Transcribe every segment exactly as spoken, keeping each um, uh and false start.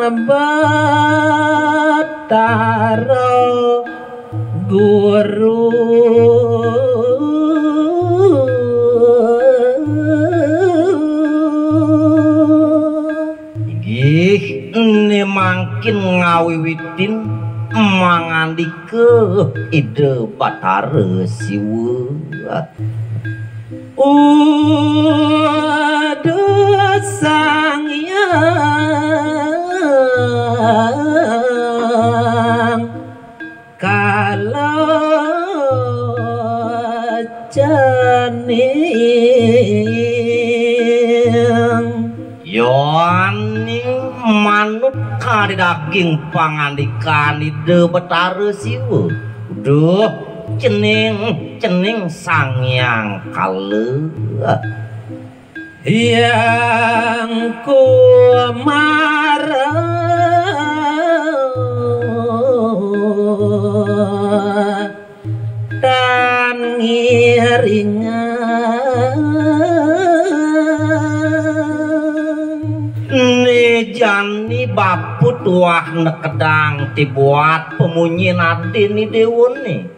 Batara Guru. Inggih, ne mangkin ngawiwitin mangandika Ida Batara Siwa. Uduh Sang Hyang Kala Cening. Yaning manut kadi daging pangandikan Ida Betara Siwa. Duh, cening, cening Sang Hyang Kala. Hyang Kumara tan ngiringang. Né jani bapa tuah nekedang ti buat pamunyin adin i déwané.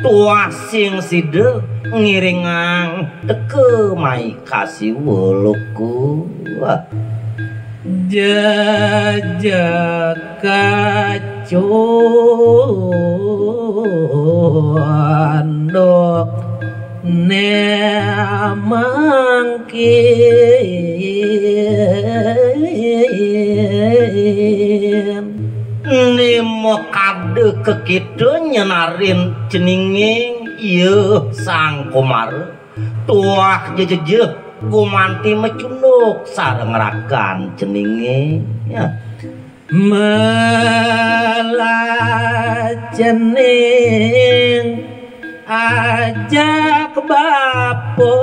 Tuah sing sida ngiringang teka mai ka Siwa Loka. Jejeg kacunduk né mangkin. Né makada ka kita nyenarin ceningé, ya Sang Kumara. Tuah jejejeh gumanti macunduk sareng ragan ceningé. Ya. Melah cening ajak bapa.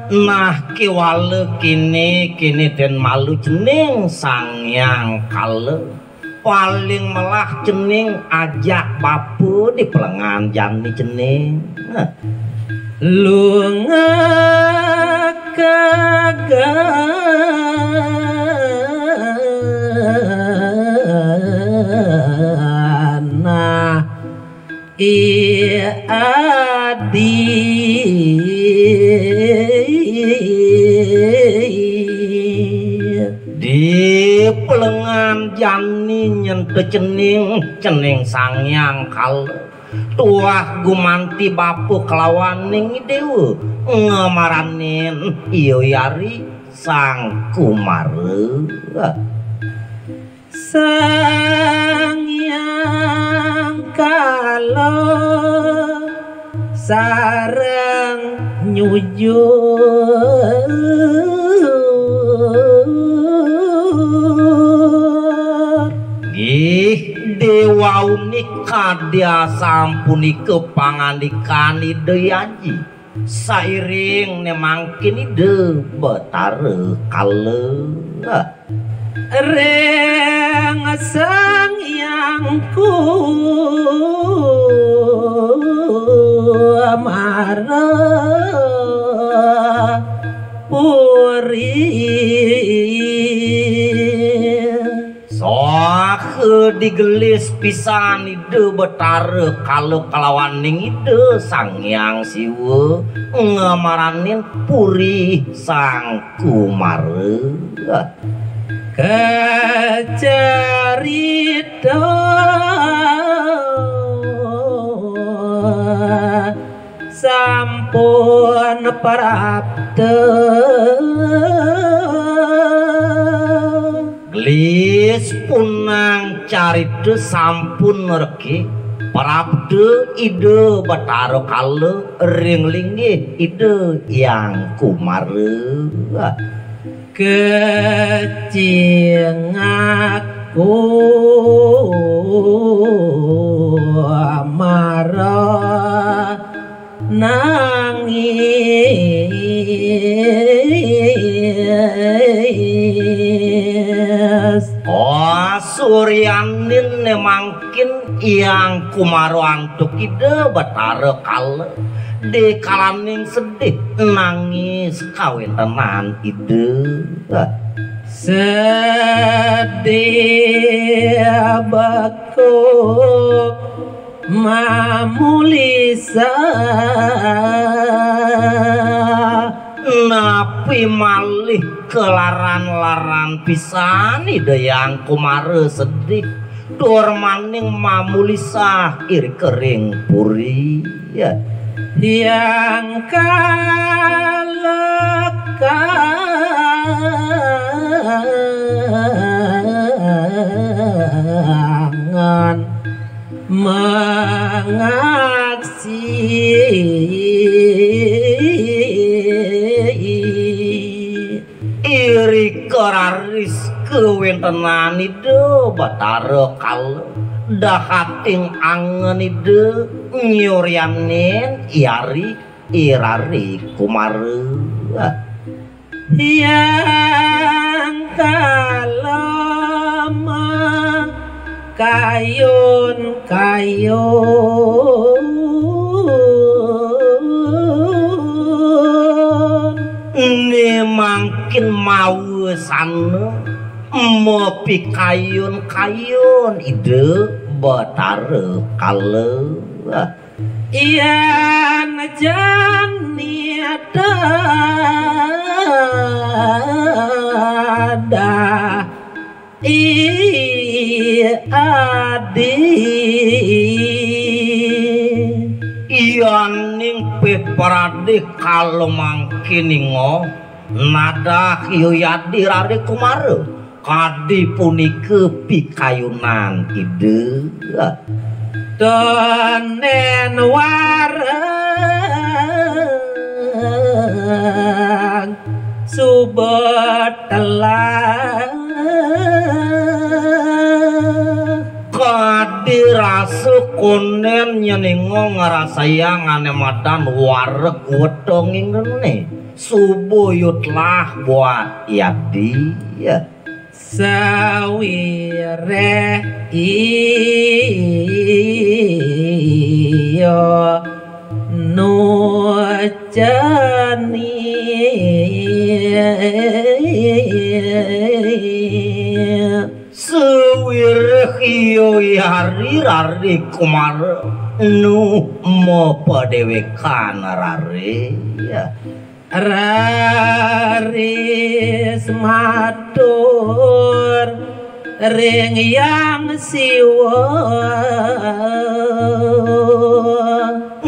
Nah, kéwala kéné, kéné dén malu cening Sang Hyang Kala. Paling melah cening ajak bapa di pelengan jani cening. Nah. Lunga kagana i adi. Di pelengan jani nyentuh cening, cening Sang Hyang Kala. Tuah gumanti bapa kelawan ning déwa ngamaranin iya yari Sang Kumara. Sang Hyang Kala sareng nyujur. Nggih, déwa unik kadya sampunika pangandikan Ida Aji. Sairing né mangkin Ida Betara Kala. Ring Sang Hyang Kumara Puri. Saha digelis pisan Ida Betara Kala kalawaning Ida Sang Hyang Siwa ngamaranin Puri Sang Kumara. Kacarita sampun prapta. Gelis punang carita sampun reki prapta Ida Betara Kala ring linggih Ida Hyang Kumara. Kecing aku mara nangis. Oh, Suryan Ning mangkin Hyang Kumara antuk Ida Batara Kala. Dikalaning sedih nangis kawéntenan Ida. Sedih bekuk mamulisa. Napi malih kalaran-laran pisan Ida Hyang Kumara sedih. Tur maning mamulisa irika ring puri. Hyang kalekangan mangaksi. Irika raris kawéntenan Ida Batara Kala. Dahating angen Ida nyuryanin I Ari, I Rari Kumara. Hyang Kala makayun-kayun. Né mangkin mawasana mapikayun-kayun Ida Batara Kala. Yén jani dadah I Adi. Yaning pepradé kala mangkin inga nadah I Adi Rari Kumara. Kadi punika pikayunan Ida. Tondén wareg suba telah. Kadi rasa kondén nyén inga ngrasayang ané madan wareg wetenging rené. Suba yutlah buat yadi. Sawiréh iya nucani. Sawiréh iya I Ari Rari Kumara nu mapadéwékan rare. Raris matur ring Hyang Siwa.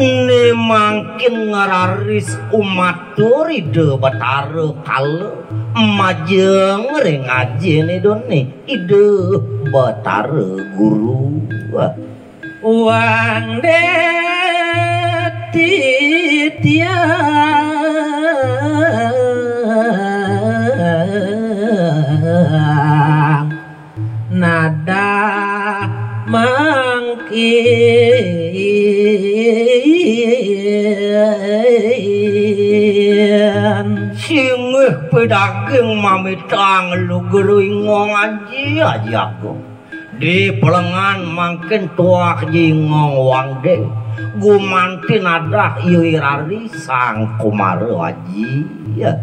Né mangkin ngraris umatur Ida Batara Kala majeng ring ajin Idané Ida Batara Guru. Wang dadi tiang nadah mangkin. Singgih pidaging mamitang lugra ingong aji, Aji Agung. Di pelengan mangkin tuah jingong wangdé. Gumanti nadah I Rari Sang Kumara aji. Ya.